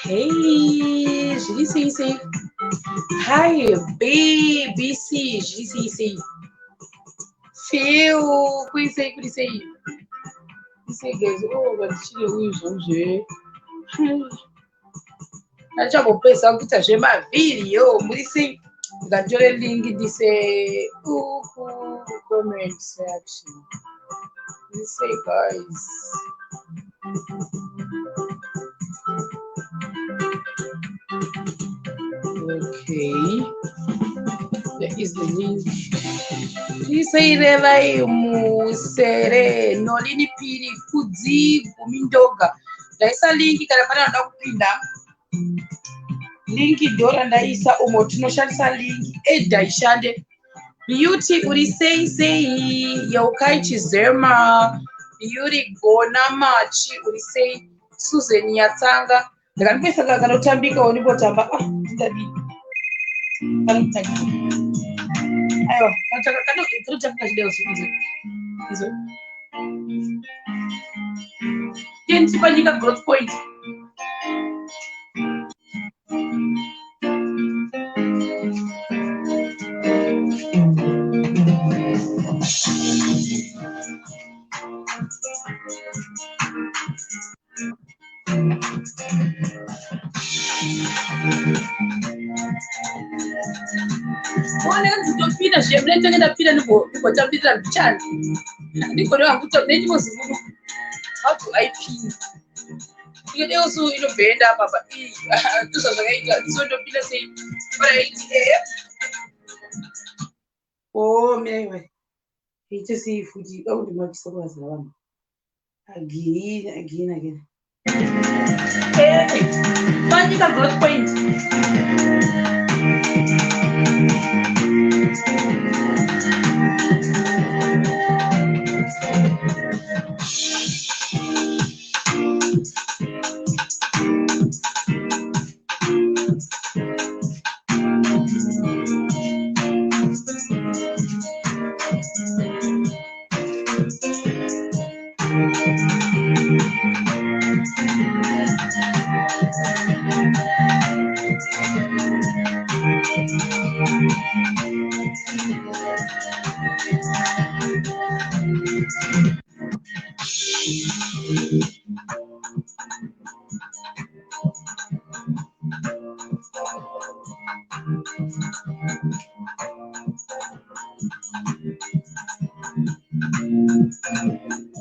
Hey, zviri sei sei? Hi, BBC, zviri sei sei? Phil, kuri sei kuri sei? Kuri sei guys? Oh, vandichine uyu zvonzve. Achambopedza kuita zvemavhidhiyo, muri sei? Ndikatore link ndise uku comment section. Muri sei guys? Okay. There is the link. Tiseirevai musere nolini piri kudzi gumi ndoga. Ndaisa link kana pane vanoda kupinda. Link ndo randaisa umo tinoshandisa link edha ishande. Beauty uri sei sei Yeukai Chizema Beauty Gona Machi uri sei Susan Nyatsanga ndakandipesa kanotambika ndingotamba ah ndadii kanotanga aiwa kanotanga kachideo zvikunze izvo tendipanyika growth point. One nditopinda zviye ndinenge ndapinda ndigotambirira mbichana ndigone hangu ndinozivuru. How do I pin? Ikedeosu inobhenda papa ndizvo zvakaita so ndopinda sei? Alright, eh. Oh, mirai ite sei futi da kundimakisa kurazira vanhu again again again. Eh, panyika growth point.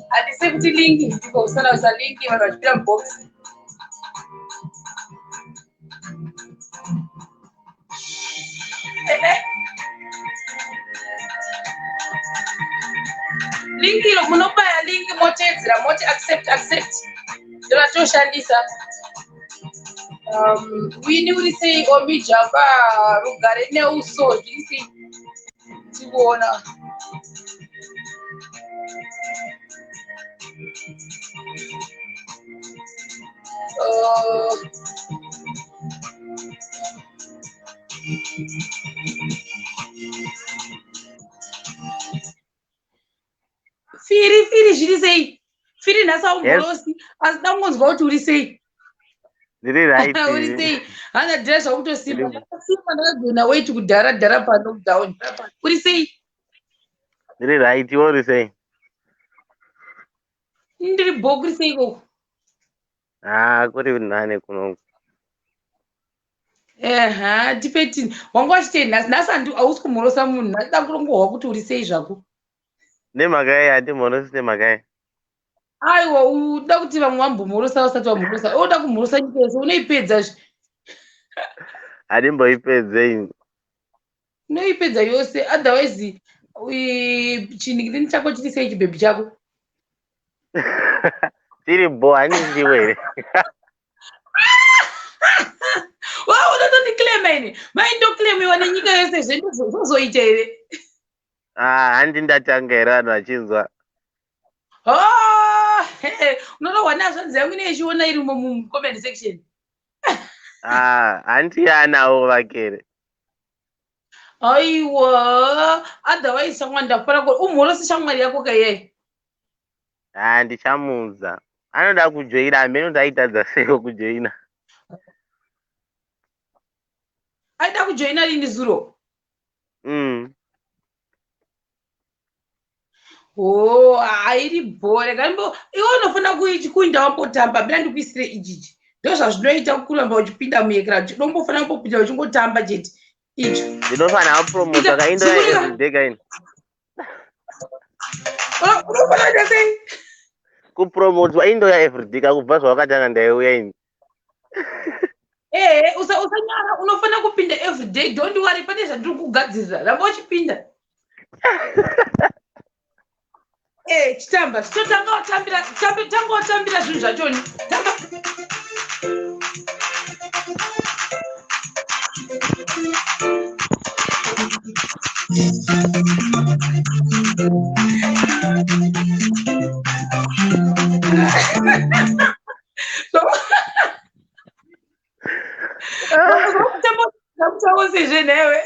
Handisi kuti link ndiko usana usa link vanhu vachipira mubox. Link iro munobaya link moteedzera moti accept accept ndoratoshandisa. Wini uri sei omijamba rugare neuso zviri sei tikuona. Firi firi zviri sei? Firi nhasi aumborosi asi dangonzwa kuti uri sei? Ndiri right. Uri sei? Hana dress wakutosimba. Ndakasimba ndakagona weight kudhara dhara pa lockdown. Uri sei? Ndiri right, iwe uri sei? Ndiri bho kuri sei ikoko? Ah, kuri nane kuno. Eha, tipe tini. Wanga wachitei nhasi? Nhasi handi hausi kumhorosa munhu. Nhasi dakurongohwa kuti uri sei zvako. Nemhaka yei handimhorosi nemhaka yei? Aiwa, uda kuti vamwe vambomhorosa vasati vamhorosa. Uda kumhorosa nyika yose unoipedza zve. Handimboipedze. Unoipedza yose otherwise chinhu chako chiri sei chibhebhi chako? Chiri bho handindiwe here? Wa unotondiclaima ini. Mai ndoclaimiwa nenyika yose zve zvozoita here? Ah, handi ndatanga here vanhu vachinzwa. Oh, unorohwa nazvo nzeve yangu inechiona irimo mucomment section. Ah, handi anawo vakere. Aiwa, otherwise shamwari ndafara ko umhorose shamwari yako kaiye. Ah, ndichamuudza. Anoda kujoina, hameno kuti aitadza sei kujoina. Aida kujoina rini zuro? Oh, hairi bhore kanimbo iwe unofanira kuinda wambotamba bila ndikuisire ichichi. Ndozvazvinoita kuramba uchipinda muyekera unombofanira kumbopinda uchingotamba chete icho. Ndinofanira kupromota kaindo everyday kaini. Unofanira kuita sei? Kupromotwa indo ya everyday kakubva zvawakatanga ndaiuya ini. Ehe, usanyara unofanira kupinda everyday, don't worry, pane zvandiri kugadzirira ramba uchipinda. Eh, chitamba chitotanga watambira tanga watambira zvinhu zvachoni tamba. Zvakutamba newe.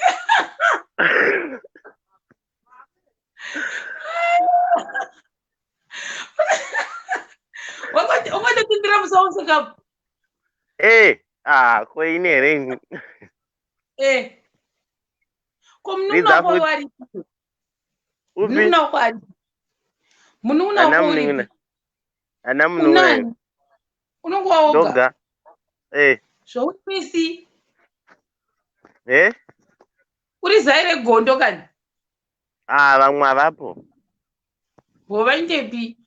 Wakatopindira musawo saka. Eh, ah, ko ini here ini? Eh. Ko munun'una wako wari? Munun'una wako ari? Munun'una wako uri? Ana munun'una. Unongo waoga. Ndoga. Eh. Zvauri Eh? Uri zai regondo kani? Ah, vamwe havapo. Ho vaindepi?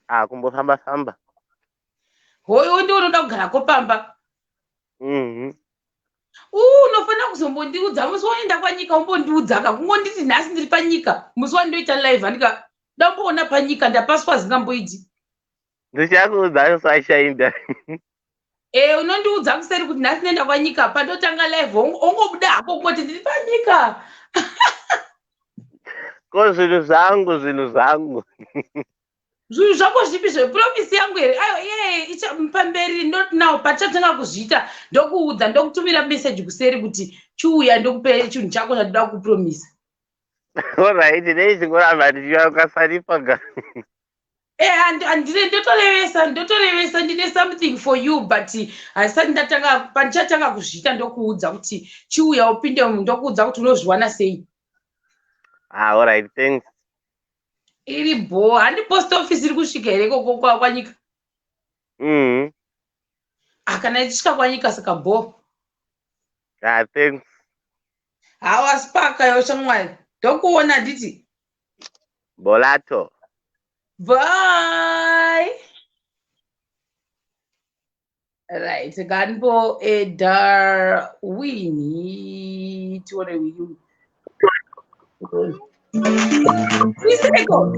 Ah, kumbofamba famba. Ho iwe ndiwe unoda kugarako pamba. Mhm. Unofanira kuzombondiudza musi waenda kwanyika umbondiudza ka kungonditi nhasi ndiri panyika musi wandoita live andika ndamboona panyika ndapaswa zingamboiti. Ndichakuudza sashainda. Eh, unondiudza kuseri kuti nhasi nenda kwanyika pandotanga live ongobuda hako kungoti ndiri panyika. Ko zvinhu zvangu zvinhu zvangu. Zvinhu zvako zvipi zvepromisi yangu here? Ayo iye icha pamberi not now pachatanga kuzviita ndokuudza ndokutumira message kuseri kuti chiuya ndokupe chinhu chako chandoda kukupromisa. Alright, nei chingoramba ndichiuya ukasaripa ga. Eh, andine ndotorevesa ndotorevesa ndine something for you but handisati ndatanga pandichatanga kuzviita ndokuudza kuti chiuya upinde ndokuudza kuti unozviwana sei. Ah, alright, thanks. Iri bho, handi post office iri kusvika here ikoko kwanyika? Mhm. Ah, kana ichisvika kwanyika saka bho. Ah, thanks. Hawa spaka yo shamwari. Ndokuona handiti? Bolato. Bye. Right, ganbo Darwini tione uyu. Iseko.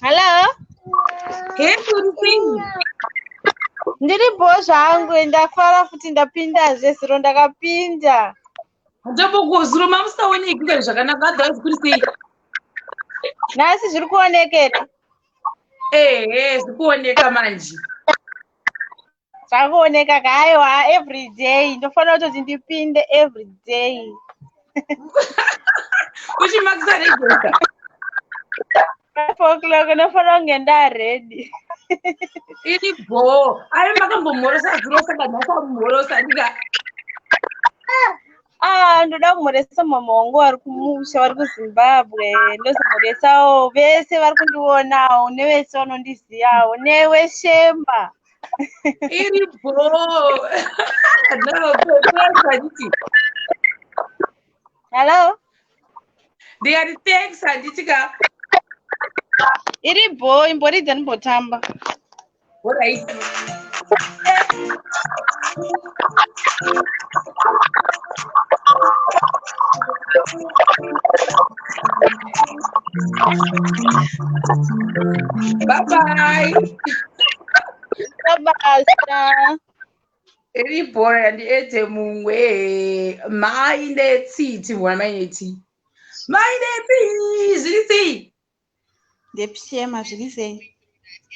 Hello. Hey, Purisi. Ndiri bho zvangu ndafara futi ndapindazve zuro ndakapinda. Ndambokuwa zuro mamusaoneki kani zvakanaka otherwise kuri sei? Nhasi zviri kuonekera. Ehe, zviri kuoneka manje. Zvakuoneka ka aiwa every day ndofanira kutoti ndipinde every day. Uchimakisa register. 5 o'clock ndofanira kunge ndaready. Iri bho. Ayo makambomhorosa zuro saka nhasi amumhorosa ndika. Ah, ndoda kumhoresa mama wangu vari kumusha vari kuZimbabwe ndozomhoresawo vese vari kundionawo nevese vanondizivawo newe Shema. Iri bho. No, thanks handiti. Hello? Ndikati thanks handiti ka. Iri bho imboridza ndimbotamba. Alright. Bye bye. Basa. Iri bhora yandiedze mumwe mai netsitsi mwana mai netsi. Mai netsi zviri sei? Ndepishema zviri sei?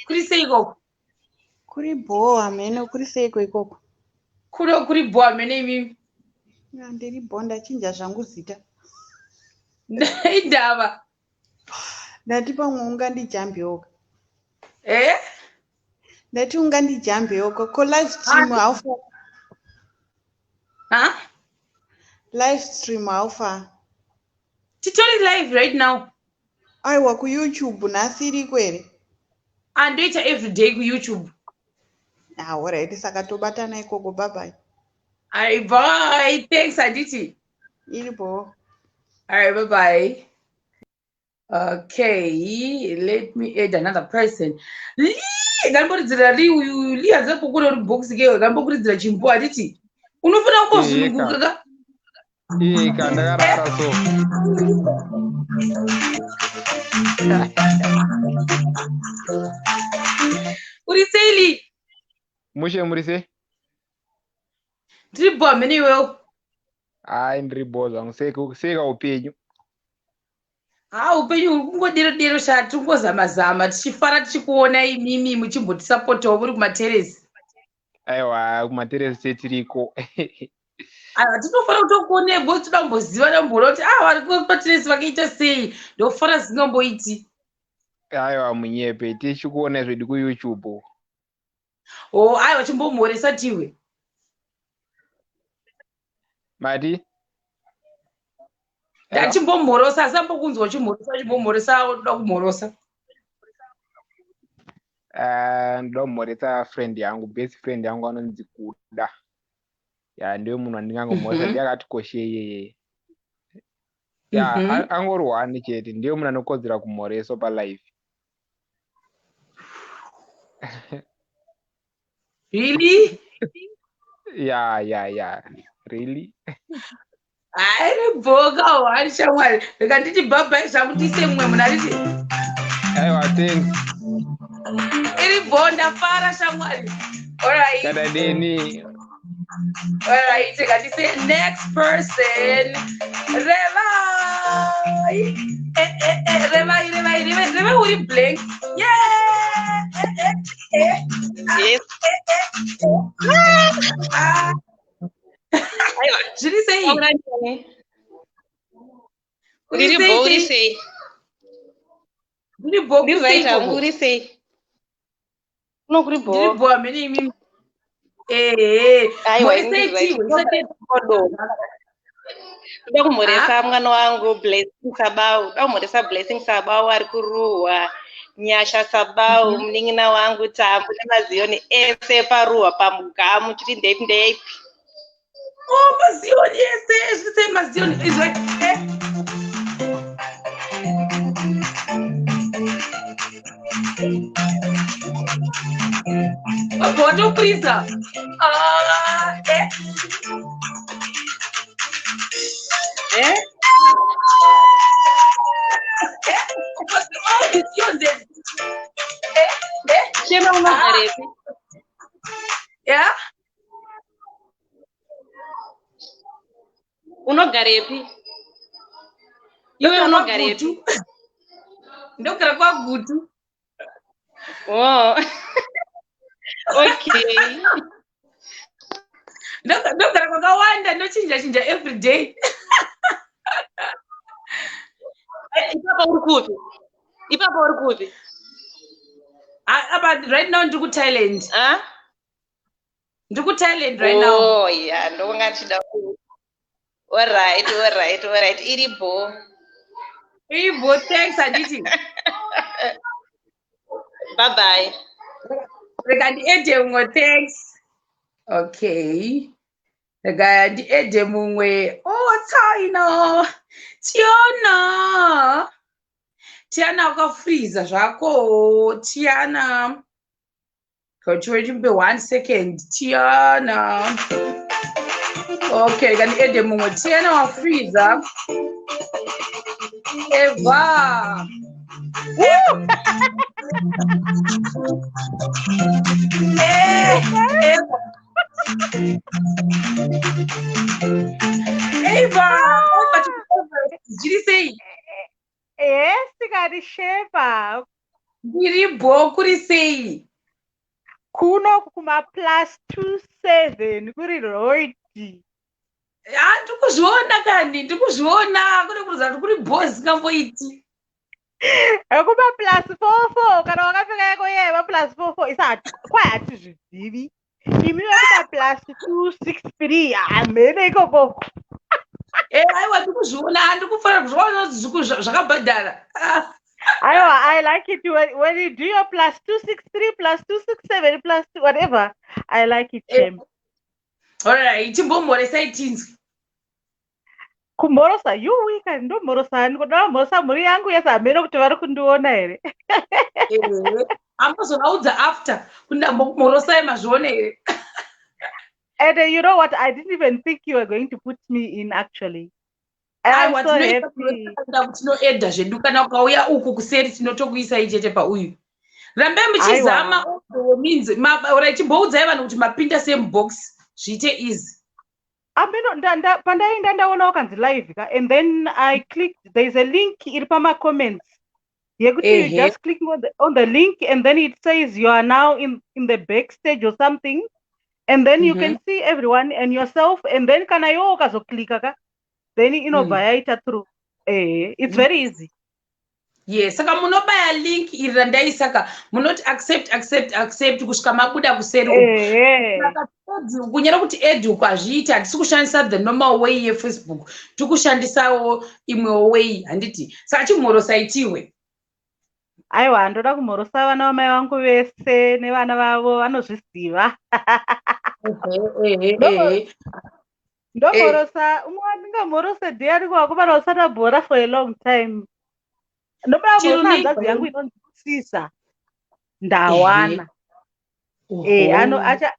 Kuri sei ikoko? Kuri bhoo hamene, kuri seiko ikoko? Kuno kuri bhoo hamene imimi. Ya, ndiri bhoo, ndachinja zvangu zita. Indava. Ndati pamwe ungandijambewoka. Eh? Ndati ungandijambewoka. Ko live stream how far? Huh? Live stream how far? Titori live right now. Aiwa, kuYouTube nhasi iriko here? Andoita everyday kuYouTube. Ah, alright, saka tobatana ikoko. Bye bye. Ai, bye. Thanks, handiti. Iri bhoo. All right, bye bye. Okay, let me add another person. Lee, ngamboridzira Lee uyu. Lee hanzi kukura uri box ke, ngambokuridzira chimbo handiti. Unofanira kungozununguka ka. Ika ndakarara so. Uri sei Lee? Mushe, muri sei? Ndiri bho hamene iwewo. Hai, ndiri bho zvangu. Seika upenyu? Ha, upenyu huri kungodero dero sha, tiri kungozama zama tichifara tichikuona imimi muchimbotisapotawo muri kumateresi. Aiwa, kumateresi tetiriko. Aiwa, tinofanira kutokuonai bo, toda kumboziva damboona kuti ah, vari kumateresi vakaita sei. Ndofara zvingamboiti. Aiwa, munyepe, tichikuona zvedu kuYouTube. O, aiwa, chimbomhoresa tiwe. Mati? Ndachimbomhorosa asi ambokunzwa uchimhorosa, chimbomhorosa, unoda kumhorosa. Ah, ndoda kumhoresa friend yangu, best friend yangu anonzi Kuda. Ya, ndiye munhu wandingangomhoresa. Ndiye akati koshei iyeye. Ya, angori one chete, ndiye munhu anokodzera kumhoreswa palife. Really? Ya, really. Hayi, bhoka one shamwari. Rega nditi bye bye zvangu, ndise mumwe munhu ariti. Aiwa, thanks. Iri bho, ndafara shamwari. Alright. Kana deni. Alright, rega ndise next person. Revai. Eh, eh, eh, Revai, Revai, Revai, Revai uri blank. Yeah. Eh, eh, eh. Yes. Ah. Aiwa. Zviri sei? Taura neni. Uri Ndiri sei bho, uri sei? sei? Ndiri bho. Ndiri Kuri sei right hangu, ikoko? uri sei? Kuno kuri Ndiri bho. bho hamene imimi. Ehe. Aiwa, Muri ini sei ndiri right. tiwe? Isati Kodo. Ndoda kumhoresa mwana wangu Blessing Sabau. Ndoda kumhoresa Blessing Sabau ari kuruhwa. Nyasha Sabau, munin'ina wangu Tambu nemaZiyoni ese paruhwa pamugamu chiti ndeipi ndeipi. Oh, maZiyoni ese, zviri sei maZiyoni? Is like eh. Wabva watokwidza. Ah, eh. Eh? Eh. All the Zions. Eh, eh. Shema, unogarepi? Yeah? Unogarepi? Iwe Ndogara unogarepi? kwaGutu. Ndogara kwaGutu. Oh. Okay. Ndogara kwakawanda, ndochinja chinja every day. Ipapa uri kupi? Ipapa uri kupi? Ah, apa right now ndiri kuThailand. Ah? Ndiri kuThailand right now. Oh, yeah, ndonga ndichida ku. Alright. Iri bho. Ibo, thanks handiti. Bye bye. Rega ndiadde mumwe, thanks. Okay. Rega ndiadde mumwe. Oh, China. Tiana. Tiana wakafreeza zvako. Tiana. Kauchiwe one second. Tiana. Okay, rega ndiadde mumwe. Tiana wafreeza. Eva. Eh, Eva. Eva. Eva, zviri sei? Yes, tikati Shepa. Ndiri bho, kuri sei? Kuno kuma +27 kuri roidi. Ha, ndikuzviona kani, ndikuzviona kune kuruza kuti kuri bhozi kamboiti. Kuma +44 kana wakapfeka yako iye ma +44 isa kwai hatizvizivi. Imi vekuma +263 hamhene ikokoko. Aiwa, ndikuzviona, ndikufanira kuzviona kuti zvakabhadhara. Aiwa, I like it when you do your +263 +267 +2 whatever. I like it, Shem. Alright, chimbomhoresai tinzwi. Kumhorosa yuwika, ndomhorosa ndikoda mhorosa mhuri yangu yese, hamene kuti vari kundiona here. Ambozovaudza after kuti ndambokumhorosai, mazvione here. And you know what? I didn't even think you were going to put me in, actually. I'm so happy. Tinoedha zvedu kana ukauya uku kuseri tinotokuisai chete pauyu. Rambai muchizama means ora chimboudzai vanhu kuti mapinda same box zviite easy. Ameno pandaenda ndaona wakanzi live ka, and then I clicked, there is a link iri pama-comments yekuti you just click on the link and then it says you are now in the backstage or something, and then you can see everyone and yourself, and then kana iwe ukazoklika ka, then inobva yaita through. It's very easy. Yes, saka munobaya link iri randaisa ka, munoti accept, accept, accept kusvika mabuda kuseri uku. Kunyara kuti add uku hazviiti, hatisi kushandisa the normal way yeFacebook, tikushandisawo imwewo way, handiti? Saka chimhorosa itiwe. Aiwa, ndoda kumhorosa vana vamai vangu vese nevana vavo vanozviziva. Ndomhorosa umwe wandingamhorose dhiariko wakomana usati bhora for a long time. Ndoda kumhorosa hanzvadzi yangu inonzi Sisa Ndawana.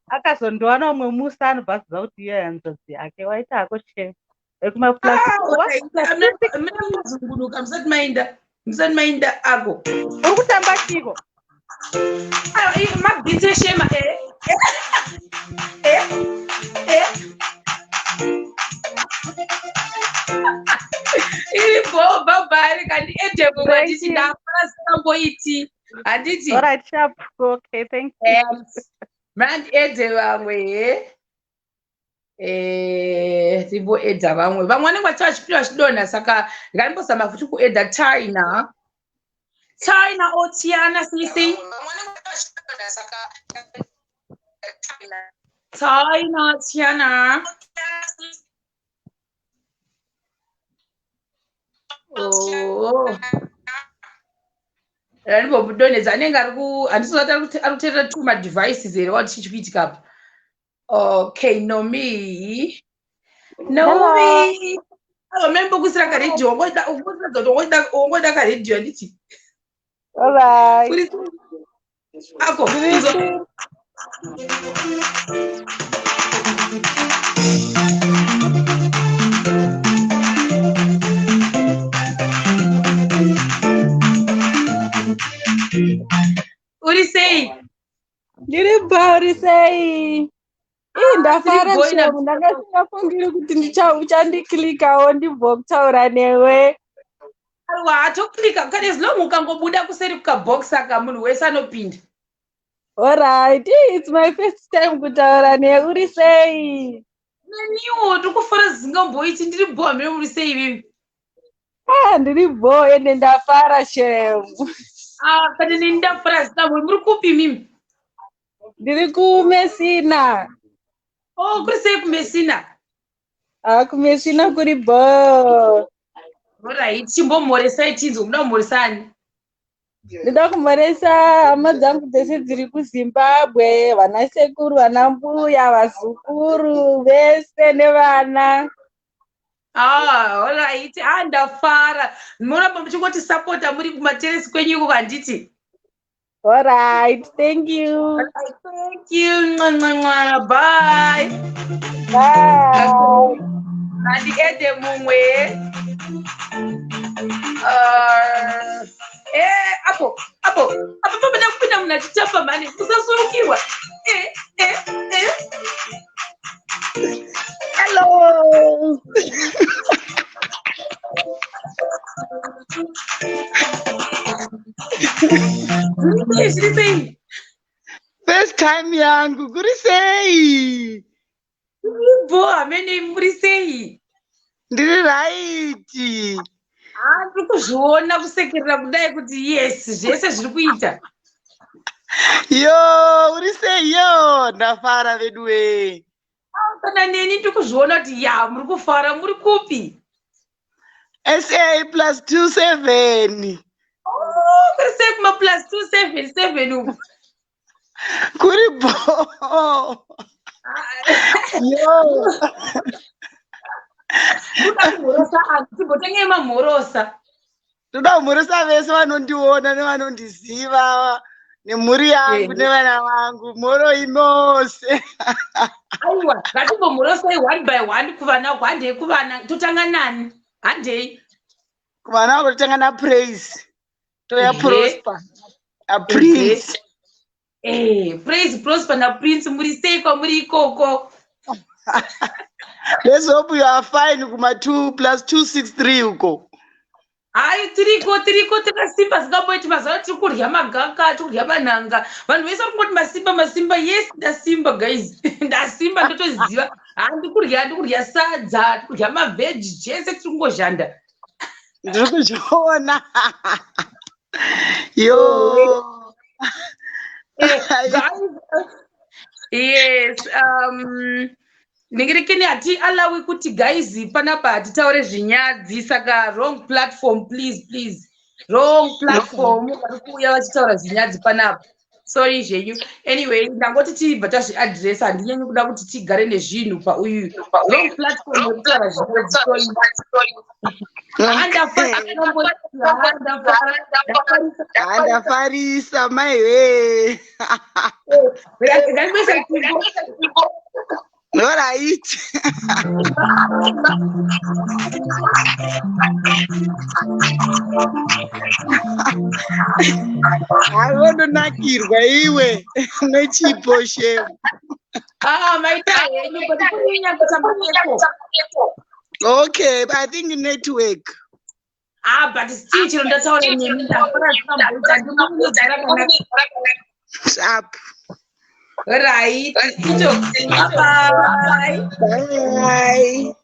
Akazondiwana umwe musi anobva aziva kuti iye hanzvadzi yake waita hako che ekumazungunuka musati maenda, musati maenda ako. Uri kutamba chiko? Mabhitsi eshema. Eh, eh. Iri bho, bhabhari kandi edhemwe handiti ndafara singamboiti, handiti? Alright, sharp. Okay, thank you. Mandiedhe vamwe he. Timboedha vamwe, vamwe vanenge vachiva vachipinda vachidonha, saka ngatimbozama futi kuedha China, China Otiana sisi, China Tiana. Oh. Randimbomudonhedza anenge ari ku handisi kuti ari kuteerera two madevices here, wati chichikuitika apa. Okay, Nomi, Nomi, ava membokuisira karedhiyo, wangoda kuti wangoda karedhiyo, handiti? Alright. Ako inzwa. Uri sei? Ndiri bho, uri sei? Ii, ndafara. Ndiri bho. Shemu, ndanga singafungiri kuti uchandiklikawo ndibvo kutaura newe. Aiwa, atoklika kana as long ukangobuda kuseri kukabox aka, munhu wese anopinda. Alright, ii, it's my first time kutaura newe. Uri sei? Neniwo ndikufara zvisingamboiti, ndiri bho, hamene muri sei ivimi? Ah, ndiri bho ende ndafara, Shemu. Ah, kana neni ndafara zvisingamboiti. Muri kupi imimi? Ndiri kuMesina. Oh, kuri sei kuMesina? Ah, kuMesina kuri bho. Alright, chimbomhoresai tinzwe, muda kumhoresani? Ndoda kumhoresa hama dzangu dzese dziri kuZimbabwe, vana sekuru, vana mbuya, vazukuru vese nevana. Ah, alright. Ah, ndafara. Munoramba muchingoti sapota muri kumateresi kwenyu ikoko, handiti? Alright, thank you. Thank you. Mwa, mwa, mwa. Bye. Bye. Handiede mumwe. Apo apo apo pamene kupinda munhu achitamba mhani, musasurukirwa. Eh. Hello. Zviri sei, zviri sei? First Time yangu kuri sei? Bo, hamene muri sei? Ndiri right. Ah, ndiri kuzviona kusekerera kudai kuti yes, zvese zviri kuita. Yo, uri sei yo? Ndafara veduwe. Kana neni ndiri kuzviona kuti ya, muri kufara, muri kupi? SA plus 27. Oh, kuri sei kuma plus 277 uku? Kuri bo. Yo. Kuda kumhorosa anhu, timbotengei mamhorosa. Toda kumhorosa vese vanondiona nevanondiziva nemhuri yangu nevana vangu. Mhoro imose. Aiwa, ngatimbomhorosai one by one kuvana, handei kuvana, totanga nani? Handei. Kuvana vangu totanga naPraise. Toya Prosper. Prince. Praise, Prosper naPrince, muri sei kwamuri ikoko? Let's hope you are fine kuma 2 plus 263 uko. Hayi, tiriko, tiriko, takasimba singamboiti. Mazuva tiri kurya magaka, tiri kurya manhanga. Vanhu vese vari kungoti masimba, masimba. Yes, ndasimba guys, ndasimba, ndotoziva. Handi kurya, ndi kurya sadza, tiri kurya mavheji, chese tiri kungoshanda. Ndiri kuzviona. Yo. Yes, ndingirekeni hati alawi kuti guys panapa hatitaure zvinyadzi, saka wrong platform, please, please, wrong platform. Vari kuuya vachitaura zvinyadzi panapa, sorry zvenyu. Anyway, ndangoti tibva tazviadresa, handinyanyi kuda kuti tigare nezvinhu pauyu wrong platform yekutaura zvinyadzi, sorry. Handafarisa maiwe. Ngandibese. Alright. Hayi, iwe nechipo shemu. Ah, maita henyu, but kunyanya kutamba neko. Okay, I think network. Ah, but still chiro ndataura nemi, ndafara zvikamboita, ndimunodzara kana. Sharp. Right, ito, bye. Bye.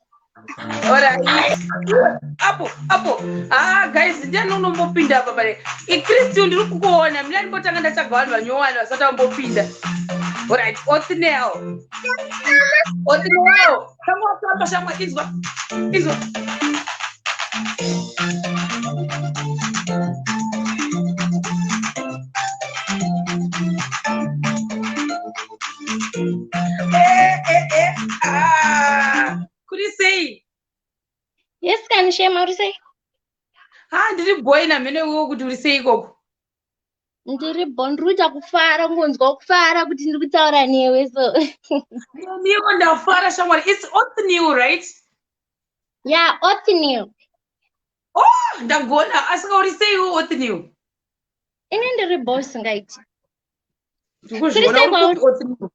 Alright, apo apo. Ah guys, ndiani unombopinda apa pare ikristu? Ndiri kukuona mina, ndimbotanga ndatsvaga vanhu vanyowani vasati vambopinda. Alright, Othnel, Othnel, tanga watamba shamwa, inzwa, inzwa. Eh, eh, eh. Ah, kuri sei? Yes, kani Shema, uri sei? Ha, ndiri boy namene iwewo kuti uri sei ikoko? Ndiri bo, ndiri kuita kufara, kungonzwa kufara kuti ndiri kutaura newe so. Niwo ndafara shamwari. It's Othnew, right? Yeah, Othnew. Oh, ndagona. Asika uri sei iwe, Othnew? Ini ndiri bo singaiti. Ndikuzviona. Kuri sei Uri kwauri? kupi, Othnew?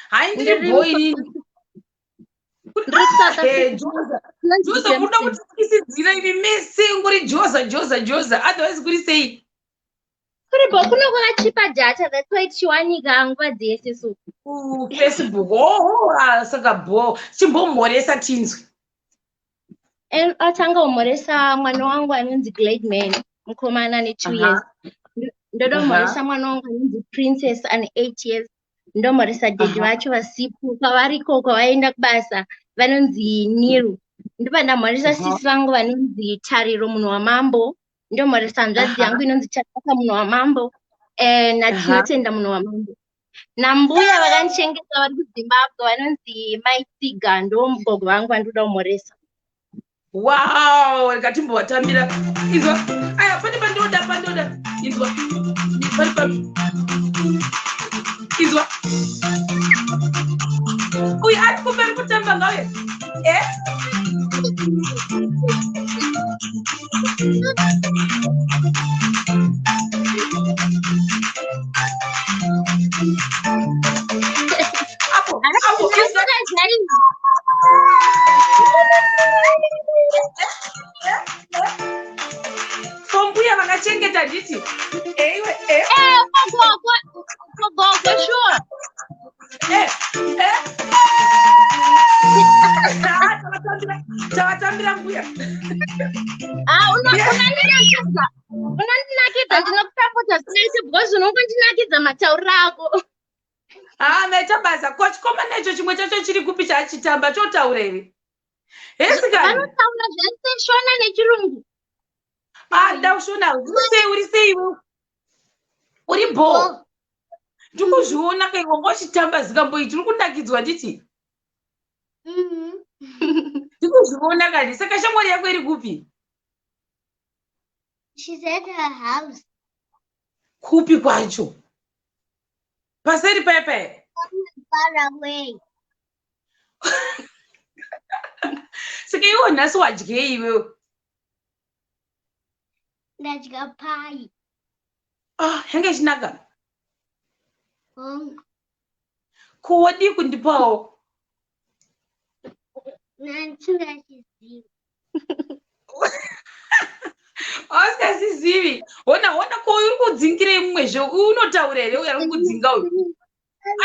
Hai, ndiri Ndiri boy inini. Ndiri kuSouth Eh, Africa. Joza. Kunonzi Joza, munoda Germiston. kutisidzira imi mese ngori Joza, Joza, Joza. Otherwise kuri sei? Kuri bo, kuno kwakachipa data, that's why tichiwanika nguva dzese so. Facebook. Oh, ah, saka bo. Chimbomhoresa tinzwe. And atanga kumhoresa mwana wangu anonzi Gladman, mukomana ane 2 years. Ndoda kumhoresa mwana wangu anonzi Princess ane 8 years. Ndomhoresa daddy vacho vasipo kwavariko kwavaenda kubasa, vanonzi Niru. Ndobva ndamhoresa sisi vangu vanonzi Tariro munhu wamambo. Ndomhoresa hanzvadzi yangu inonzi Chanaka munhu wamambo, naTinotenda munhu wamambo, nambuya vakandichengeta vari kuZimbabwe vanonzi Maitsiga. Ndo mugogo vangu vandinoda kumhoresa. Wow, rikatimbovatambira. Inzwa, aya pane pandoda, pandoda. Inzwa, pane pa, inzwa, uyu ari kupi ari kutamba? Ngauye. Eh, apo apo, inzwa. Chaizvo. Ko mbuya. Makachengeta handiti? Eiwe eh. Gogo, gogo, sure. Eh, eh. Ah, tavatambira mbuya. Ah, unondinakidza. Unondinakidza, ndinokusapota zvisingaite because unongondinakidza matauriro ako. Ah, maita basa. Ko chikomana icho chimwe chacho chiri kupi chaachitamba chotaura here? Hesikani. Vanotaura zvese Shona neChirungu. Ah, ndakushona. Uri sei, uri sei iwe? Uri bho. Ndikuzviona kai wanga uchitamba zikambo ichi uri kunakidzwa nditi? Ndikuzviona kani. Saka shamwari yako iri kupi? She's at her house. Kupi kwacho? Paseri paya paya. Far away. Saka iwe nhasi wadyei iwewe? Ndadya pai. Ah, yanga ichinaka. Hongu. Ko wadii kundipawo? Nandingachizivi. Ausingazizivi. Hona hona ko uri kudzingirei mumwezve? Uyu unotaura here uyu ari kudzinga uyu?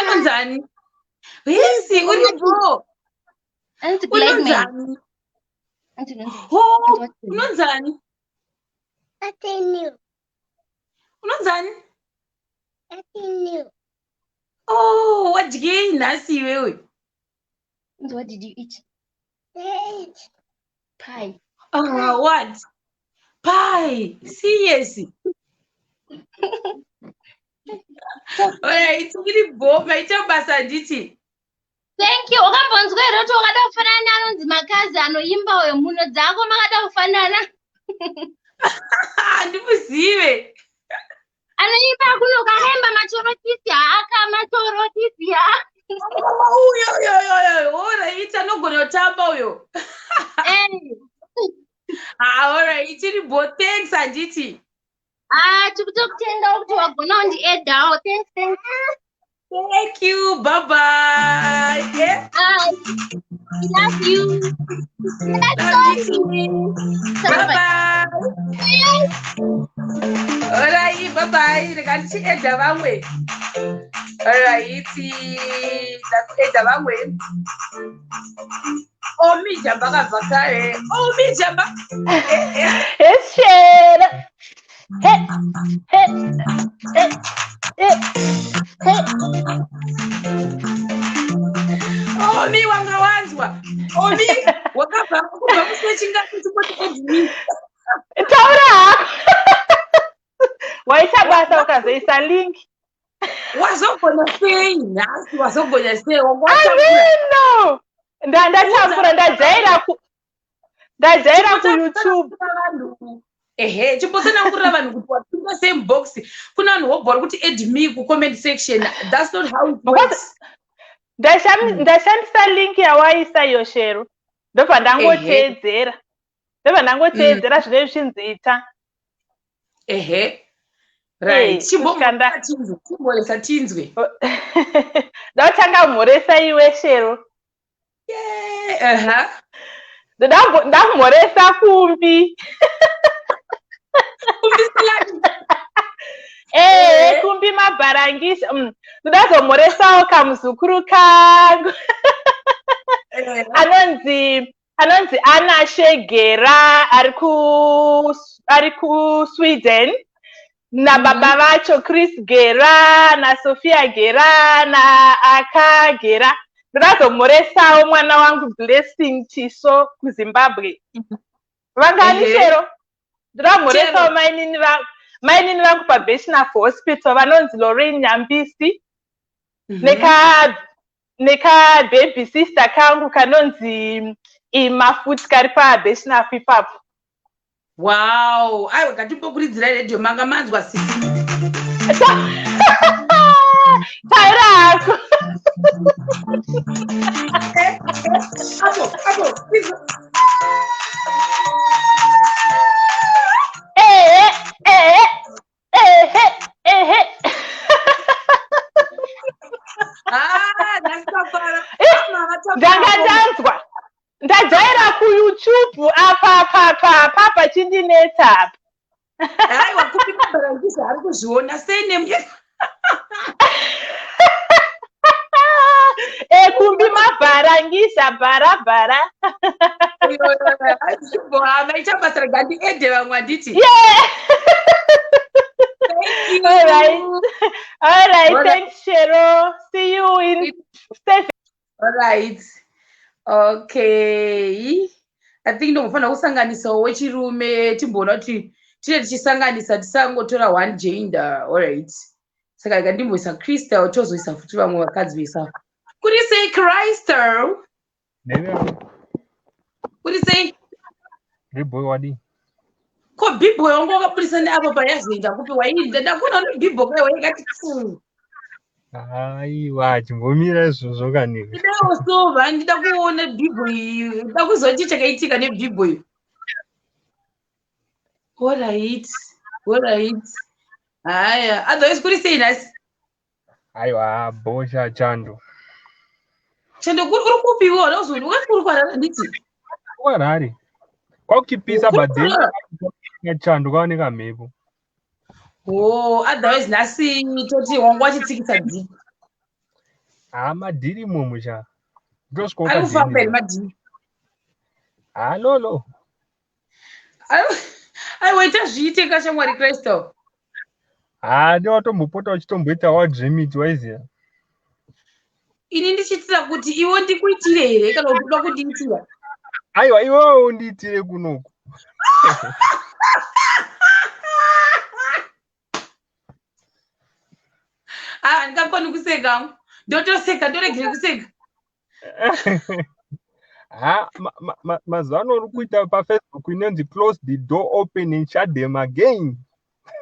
Anonzi ani? Hesi, uri bho. Anonzi Gladman. Unonzi ani? Ho, unonzi ani? Atenio. Unonzi ani? Atenio. Oh, wadyei nhasi iwewe? What did you eat? Pie. Ah, what? Pie. Serious. Alright, iri bho, maita basa handiti? Thank you. Wakambonzwa here kuti wakada kufanana neanonzi Makazi anoimba uyo mhuno dzako makada kufanana? Handimuzive. Anoimba kuno kakaimba matorotisi haaka matorotisi ha. Uyo uyo uyo uyo. Alright, anogona kutamba uyo. Eh. Ah, alright, iri bho. Thanks handiti? Ah, tikutokutendawo kuti wagona kundiedhawo. Thanks, thanks. Thank you. Bye bye. Yeah. Bye. We love you. Love you too. Bye bye. Alright, bye bye. Rega ndichiedha vamwe. Alright, ndakuedha vamwe. Omi jamba kabva kare. Omi jamba. Shera. He, he, he, he, he. Omi wanga wanzwa. Omi wakabva kubva musi wechingati chingoti admin. Taura hako. Waita basa ukazoisa link. Wazogona sei nhasi? Wazogona sei? Wanga watambura. Amino. Ndatambura ndajaira ku ndajaira kuYouTube. Vanhu ehe, chimbotsanangurira vanhu kuti wapinda same box. Kuna vanhu vobva vari kuti add me kucomment section. That's not how it works. Ndashandisa link yawaisa iyo Shero. Ndobva ndangoteedzera. Ndobva ndangoteedzera zvinenge zvichinziita. Ehe, right. Eh, kusvika Chimboresa tinzwe. Ndotanga mhoresa iwe Shero. Aha. Ndamhoresa Kumbi. Kumbi Silani. Eh, Kumbi mabharangisha. Ndodazomhoresawo kamuzukuru kangu. Anonzi Anna Shegera ari ku Sweden nababa vacho Chris Gera naSophia Gera naAka Gera. Ndodazomhoresawo mwana wangu Blessing Chiso kuZimbabwe. Vangani Shero? Ndodamhoresawo Chero. Mainini vangu paBeshnaf Hospital vanonzi Lorraine Nyambisi neka baby sister kangu kanonzi Ima futi kari paBeshnaf ipapo. Wow, aiwa, ngatimbokuridzirai redhiyo manga manzwa sisi. Taura hako. Apo apo izvo. Ehe, ehe, ehe, ehe. Ah, nhasi tafara. Ndanga ndanzwa ndajaira kuYouTube apa apa apa apa pachindinetsa apa. Aiwa, Kumbi Mabharangizha ari kuzviona surname. Kumbi Mabharangizha, bhara bhara. Maita basa, rega ndiede vamwe, handiti? Yeah. Thank you. All right. All right. All right. Thanks, Shero. See you in 7. All right. Okay. I think ndofanira kusanganisawo wechirume, timboona kuti tine tichisanganisa, tisangotora one gender. All right. Saka rega ndimboisa Crystal, tozoisa futi vamwe vakadzi vesa. Kuri sei, Crystal? Nene. Kuri sei? Riboy, wadi? Ko bhibo wangu wakabudisa neapo payazoenda kupi? Wainda ndakuona une bhibho kai waingati fu. Aiwa, chimbomira izvozvo kanini. Ndidawo sova, ndida kuona bhibho iyi, ndida kuziva chii chakaitika nebhibho iyi. Alright, alright. Haya, otherwise kuri sei nhasi? Aiwa, bosha, chando. Chando, uri kupiwa unozoni wakati uri kuHarare, handiti? KuHarare kwakuchipisa. Kuri But then kuHarare. Chando kwaoneka mhepo. Oh, otherwise nhasi toti wangu wachitsikisa dhiki. Ha, madhiri imomo cha ndosvikawo. Ari kufamba here madhiri? Ha, lolo. Aiwa, ita zviite kashamwari, Crystal. Ha, ndewatombopota uchitomboita wadreamit, waiziya. Ini ndichiitira kuti iwe ndikuitire here kana kuti uda kundiitira? Aiwa, iwewe undiitire kunoku. Ah, handingakoni kuseka, ndotoseka, ndoregere kuseka. Ha, mazuva ano uri kuita paFacebook inonzi "Close the door, open and shut them again".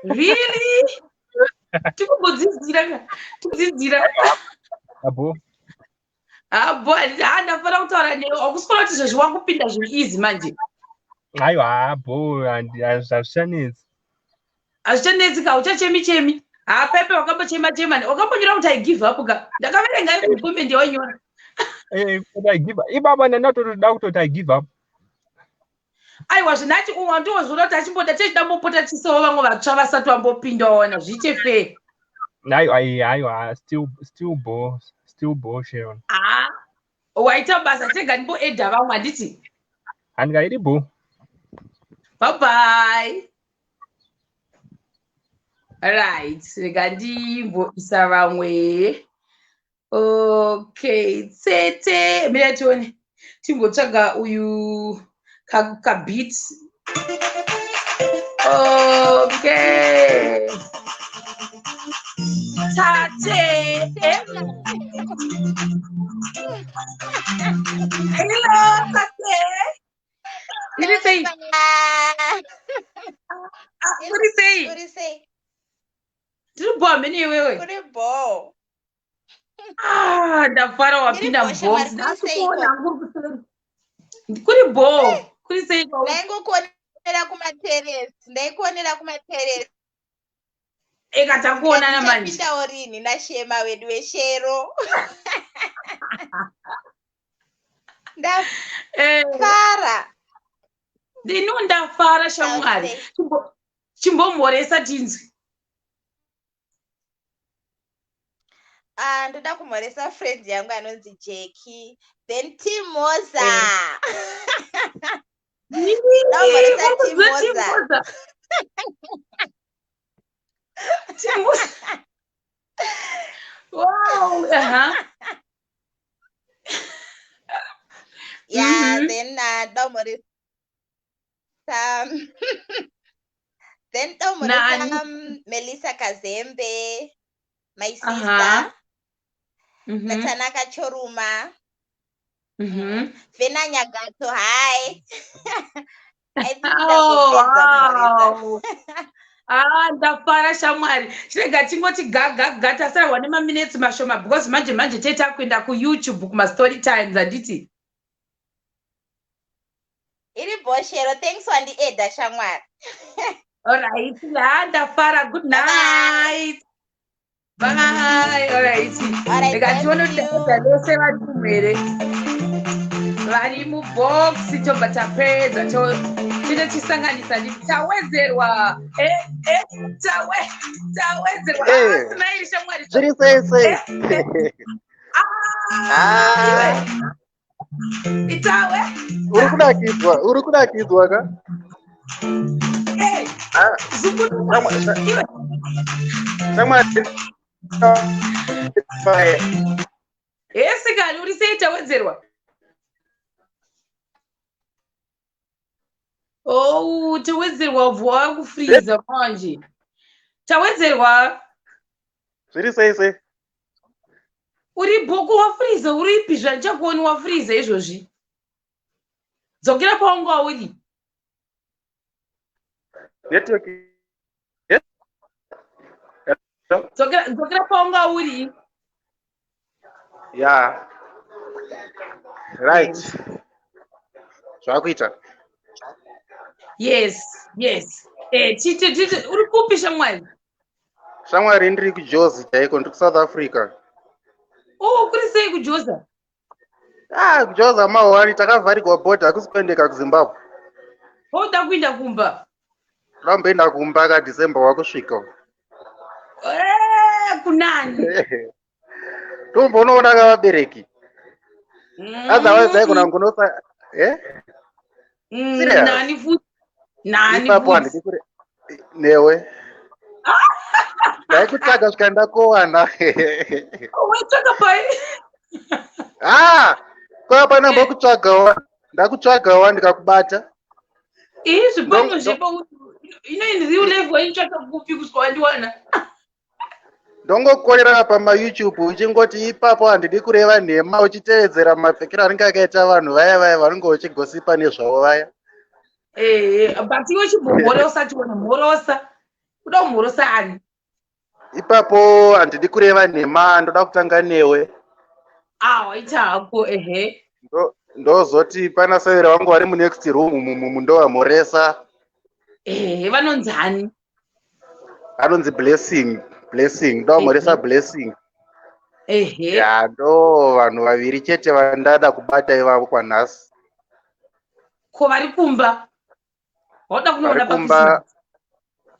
Really? Tikumbodzidzira ka, tikudzidzira. Abo. Abo, ha, ndafanira kutaura newe. Wakuswera kuti zvezvi wakupinda zviri easy manje. Aiwa, abo, hazvichanetsi. Hazvichanetsi ka, uchachemi chemi. Ha, pepe wakambochema chema, wakambonyora kuti "I give up" ka. Ndakaverenga every comment yawainyora. Kuti "I give up" ibaba, ndandatotoda kutoti "I give up". Aiwa, zvinati wandozviona kuti achimboda techidambopota chisewo vamwe vatsva vasati vambopinda, waona zviite fair. Aiwa, aiwa, still bo, still bo, Sharon. Ah, waita basa, tega ndimboedha vamwe, handiti? Handikairi bo. Bye bye. Right, rega ndimboisa vamwe. Okay, tsete, mira tione, timbotsvaga uyu kabeat. Okay, tate. Hello, tate, iri sei? Ah, uri sei? Uri sei? Tiri bo, hamene iwewe? Uri bo. Ah, ndafara wapinda. Ndiri bo, Mubox. shamwari, kuri sei? Ndasikuona hangu uri kuseri. Kuri bo, kuri sei kwauri? Ndaingokuonera kumateresi, ndaikuonera kumateresi. Eka, takuonana manje. Ndichatapindawo rini naShema wedu weshero? Ndafara. Ndino ndafara, shamwari. Chimbomhoresa tinzwi. Ah, ndoda kumhoresa friend yangu anonzi Jackie, then Timoza. Ndamhoresa Timoza. Timoza. Wow, aha. Yeah. Then ndamhoresa, then ndamhoresa Nani? Melissa Kazembe, my sister, naTanaka Choruma, Vena Nyagato, hi. I think Oh, ndangopedza kumhoresa. wow. Ah, ndafara shamwari. Chirega chingoti gagaga, tasarwa nemaminetsi mashoma because manje manje teta kuenda kuYouTube kumastory times, handiti? Iri boshero, thanks wandiedha, shamwari. Alright, ha, ndafara. Good night, bye. Alright. Alright, Rega thank tione kuti you. ndapedza vese vari here vari mubox, tobva tapedza. Tine chisanganisa nditi tawedzerwa. Eh, eh, tawe tawedzerwa. Eh. Ah, smile shamwari. Zviri sei sei? Eh, Ah. iwe. Itawe. Uri kunakidzwa, uri kunakidzwa ka? Eh, Ah, zukuru. Iwe. Shamwari. Fire. Hesi kani uri sei tawedzerwa? Oh, tawedzerwa ubva wakufriza manje. Tawedzerwa. Zviri sei sei? Uri bhoko wafriza uripi zvandichakuoni wafriza izvozvi. Dzokera pawanga uri. Network. Dzokera dzokera pawanga uri. Yeah. Right. Zvakuita. Yes, yes. Eh, tite tite uri kupi shamwari? Shamwari ndiri kuJozi chaiko, ndiri kuSouth Africa. Oh, kuri sei kuJoza? Ah, kuJoza mahwani takavharigwa bhodha hakusi kuendeka kuZimbabwe. Woda kuinda kumba. Ramboenda kumba ka December wakusvika. Eh, kunani? Tombonoona ka vabereki. Otherwise haigona kunosa eh? Serious? Nani futi? Nani Ipapo futi? handidi kure newe. Ndaikutsvaga svika ndakuwana. Waitsvaga pai? Ah, kwa pana mbokutsvagawo. Ndakutsvagawo ndikakubata. Ii zvipango zvepo ino in real life waitsvaka kupi kusvika wandiwana? Ndongokorera pamaYouTube uchingoti ipapo handidi kureva nhema uchitevedzera mapfekero anenge akaita vanhu vaya vaya vanenge vachigosipa nezvavo vaya. Eh, but iwe chimbomhorosa tione mhorosa. Kuda kumhorosa ani? Ipapo handidi kureva nhema ndoda kutanga newe. Ah, waita hako ehe. Ndozoti pana saira vangu vari munext room mumu ndovamhoresa. Ehe, vanonzi ani? Anonzi Blessing, Blessing, ndovamhoresa Blessing. Ehe. Ya, ndo vanhu vaviri chete vandada kubata ivavo kwanhasi. Ko vari kumba? Wauda kunoona Vari kumba, paChristmas?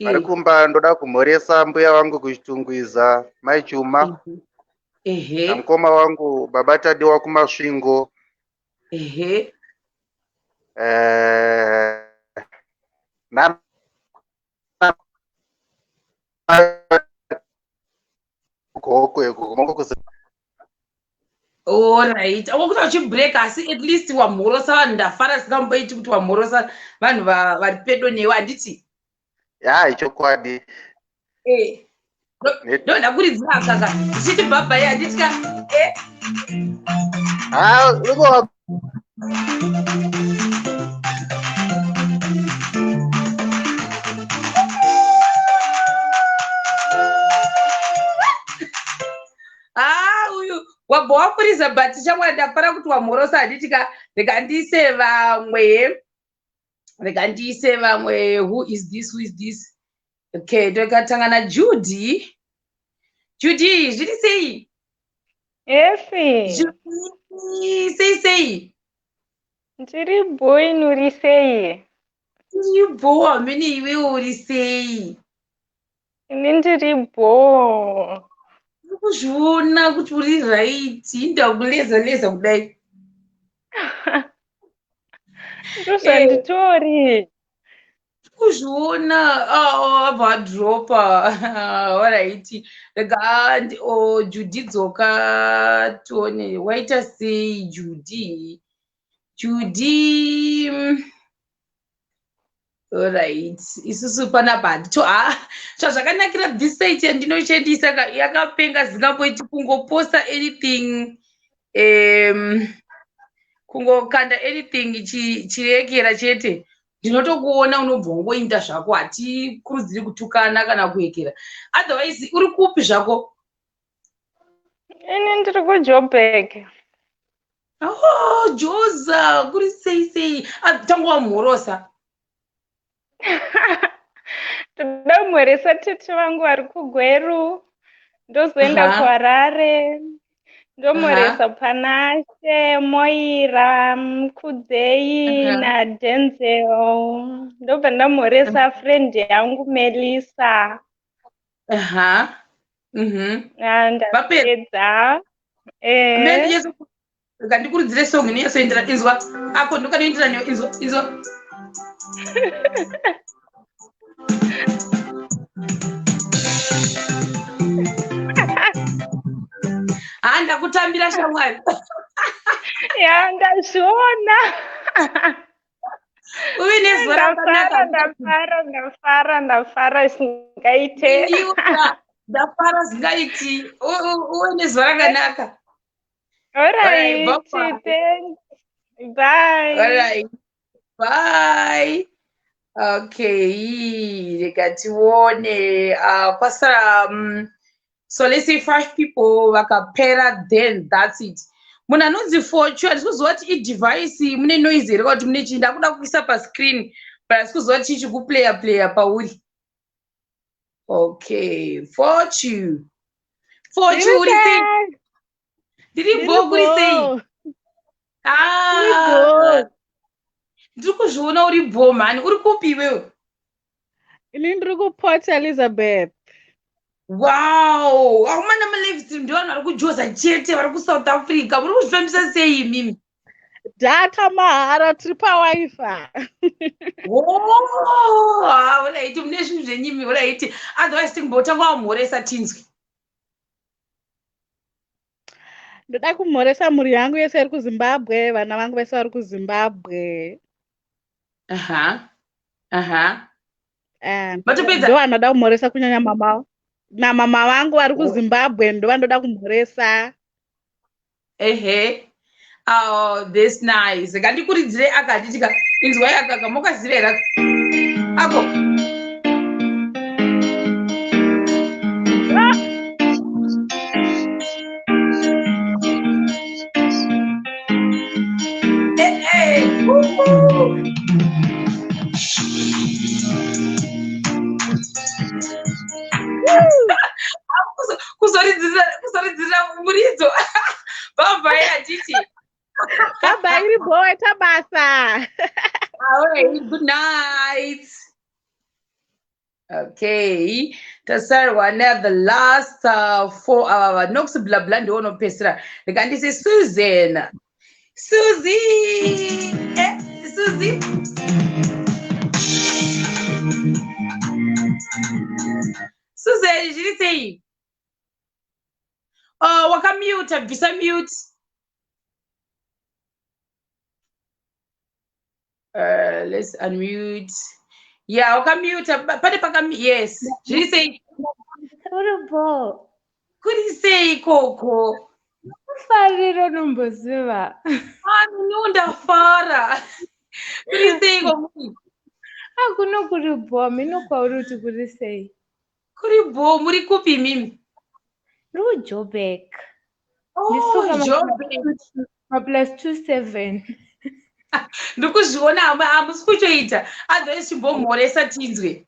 vari kumba ndoda kumhoresa mbuya vangu kuChitungwiza, Mai Chuma. Ehe. Namukoma wangu baba Tadiwa kuMasvingo. Ehe. Eh, na Gokwe uko Alright. Wakuti uchibreak asi at least wamhorosa vanhu ndafara singamboiti kuti wamhorosa vanhu vari pedo newe handiti? Ya, ichokwadi. Eh. Ndoda kuridzira kaka. Ndichiti bye bye handiti ka? Eh. Ah, unongova Ah, uyu wabva wafuriza but shamwari ndafara kuti wamhorosa handiti ka? Rega ndiise vamwe. Rega ndiise vamwe. Who is this? Who is this? Okay, ndokatanga naJudy. Judy, zviri sei? Esi. Judy, sei sei? Ndiri bhoi uri sei? Ndiri bho hamene iwewe uri sei? Ini ndiri bho. Ndiri kuzviona kuti uri right, ndakuleza leza kudai. Ndozvanditori. Kuzviona abva adropa. Alright. Rega oh, Judy dzoka tione waita sei Judy. Judy. Alright. Isusu panapa handito zvazvakanakira this site yandinoshandisa yakapenga zingamboiti kungoposta anything kungokanda anything chirekera chete ndinotokuona unobva wangoinda zvako hatikurudziri kutukana kana kuekera otherwise uri kupi zvako? Ini ndiri kuJoburg. Oh, Joza, kuri sei sei? Ah, tanga wamhorosa. Ndoda kumhoresa tete vangu vari kuGweru. Ndozoenda Aha. kuHarare. Ndomhoresa Panashe, Moira, Mkudzei naDenzel. Ndobva ndamhoresa friend yangu Melissa. Aha. Ndapedza. Eh. Ngandikurudzire song inonyatsoendera inzwa ako ndokanoenderana newe inzwa inzwa. Ha ndakutambira shamwari. Ya ndazviona. Uve nezuva rakanaka. Ndafara ndafara ndafara zvingaite. Ndafara zvingaiti. Uve nezuva rakanaka. Alright, thanks. Bye. Alright. Bye. Okay, rega tione. Kwasara so let's say 5 people vakapera, then that's it. Munhu anonzi Fortune, handisi kuziva kuti idevice mune noise here kana kuti mune chii. Ndakuda kuisa pascreen but handisi kuziva kuti chii chikuplaya playa pauri. Okay, Fortune. Fortune uri sei? Ndiri bho, kuri sei? Ah, ndiri kuzviona uri bho mhani. Uri kupi iwewe? Ini ndiri kuPort Elizabeth. Wow, akomana malive stream ndivanhu vari kujoza chete vari kuSouth Africa. Muri kuzvifambisa sei imimi? Data mahara, tiri pawifi. Oh, alright, mune zvinhu zvenyimi, alright. Otherwise timbotanga wamhoresa tinzwe. Ndoda kumhoresa mhuri yangu yese iri kuZimbabwe, vana vangu vese vari kuZimbabwe. Aha. Aha. Matopedza? Ndo vanoda kumhoresa kunyanya mama namama vangu vari kuZimbabwe, ndo vandoda kumhoresa. Ehe. Oh, this nice. Ngandikuridzire akati inzwai akaka mokaziva here ako? Kuzoridzira muridzo. Bye bye hatiti. Bye bye, iri bho, tabasa. All right, good night. Okay, tasarwa ne the last 4 hour Nox bla bla ndionopesera. Rega ndise Susan. Susie. Susie. Susan, zviri sei? Oh, wakamute, bvisa mute. Let's unmute. Yeah, wakamute. Pane paka yes. Zviri sei? Uri bho. Kuri sei ikoko? Kufarira unomboziva. Ah, no, ndafara. Kuri sei kwamuri? Akuno kuri bho, mino kwauri kuti kuri sei? Kuri bho, muri kupi imimi? Ndiri kuJoburg. Oh, Joburg. Ma plus 27. Ndikuzviona hamusi kuchoita. Otherwise chimbomhoresa tinzwe.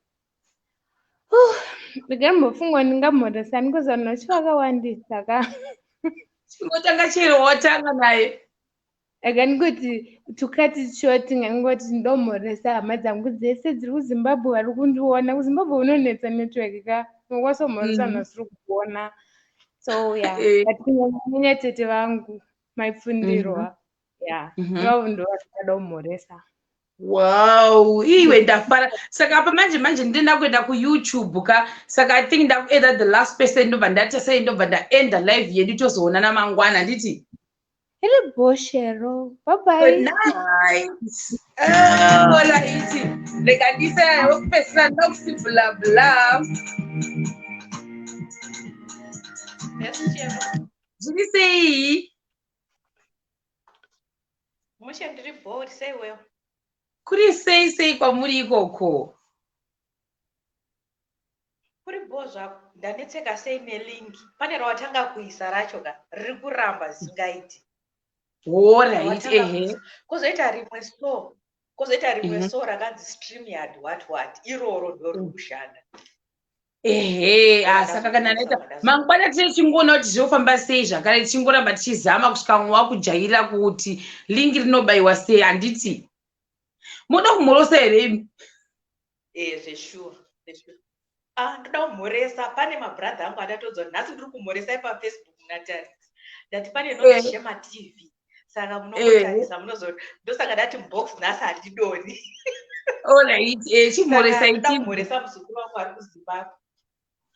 Ndingambofunga ndingamhoresa because vanhu vacho vakawandisa ka. Chingotanga chero watanga naye. Ega ndingoti to cut it short, ngangoti ndomhoresa hama dzangu dzese dziri kuZimbabwe vari kundiona. KuZimbabwe unonetsa network ka. Unokwanisa kumhoresa vanhu vasiri kukuona. So yeah, but kunyanya tete vangu maipfundirwa. Yeah, ivavo ndo vandinoda kumhoresa. Wow, iwe ndafara. Saka apa manje manje ndinoda kuenda kuYouTube ka. Saka I think ndakuenda the last person, ndobva ndaita sei, ndobva ndaenda live yedu tozoonana mangwana, handiti? Iri bho, Shero. Bye bye. Good night. Oh, right. Rega ndise wekupedzisira Nox bla bla. Zviri sei? Mushe, ndiri bho, uri sei wewe? Kuri sei sei kwamuri ikoko? Kuri bho zvako. Ndanetseka sei nelink. Pane rawatanga kuisa racho ka, riri kuramba zvisingaiti. Alright, ehe. Kozoita rimwe so. Kozoita rimwe so rakanzi StreamYard what what. Iroro ndo riri kushanda. Ehe, ah, saka kana naita mangwana tine tichingoona kuti zvinofamba sei zvakare, tichingoramba tichizama kusvika mwe wakujairira kuti lingi rinobayiwa sei, handiti? Munoda kumhorosa here imi? Eh, zveshuwa, zveshuwa. Ah, ndoda kumhoresa. Pane mabrother angu andatodzwa nhasi, ndiri kumhoresai paFacebook munatarisa. Ndati pane inonzi Shema TV, saka munongotarisa munozo. Ndosaka ndati mubox nhasi handidoni. Alright, chimhoresai. Ndoda kumhoresa muzukuru wangu ari kuZimbabwe.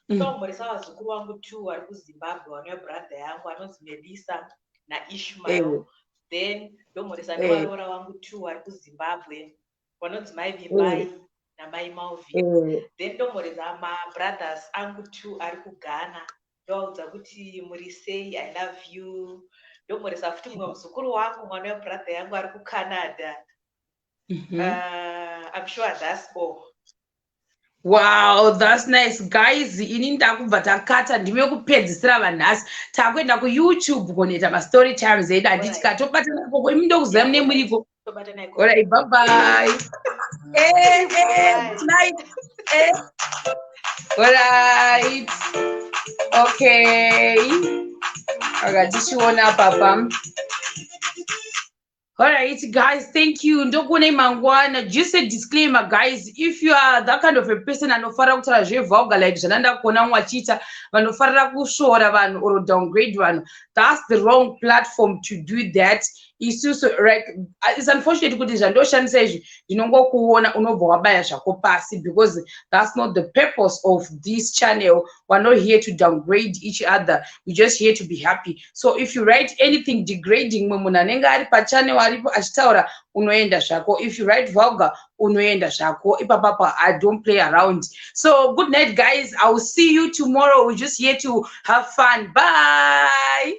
Ndoda kumhoresa vazukuru vangu two vari kuZimbabwe, vanouya brother yangu anonzi Melissa naIshmael. Then ndomhoresa nevaroora vangu two vari kuZimbabwe, vanonzi Mai Vimbai namai Malvin. Then ndomhoresa mabrothers angu two ari kuGhana, ndovaudza kuti muri sei, I love you. Ndomhoresa futi mumwe muzukuru wangu, mwana webrother yangu ari kuCanada. I'm sure that's all. Wow, that's nice, guys. Ini ndakubva takata, ndime kupedzisira vanhasi. Takuenda kuYouTube kunoita mastory times edu, handiti? Katobatana ikoko. Imi ndokuziva mune muriko. Tobatana ikoko. Alright, bye bye. Good night. Alright, okay, aka tichiona papa. All right guys, thank you. Ndokuonai mangwana. Just a disclaimer, guys: if you are that kind of a person anofarira kutaura zvevulgar, like zvandanda kuona vamwe vachiita, vanofarira kusvora vanhu or downgrade vanhu, that's the wrong platform to do that. Isusu, like, it's unfortunate kuti zvandoshandisa izvi, ndinongokuona unobva wabaya zvako pasi, because that's not the purpose of this channel. We're not here to downgrade each other, we're just here to be happy. So if you write anything degrading mumwe munhu anenge ari pachannel aripo achitaura, unoenda zvako. If you write vulgar, unoenda zvako ipapapa. I don't play around. So good night, guys. I will see you tomorrow. We're just here to have fun. Bye.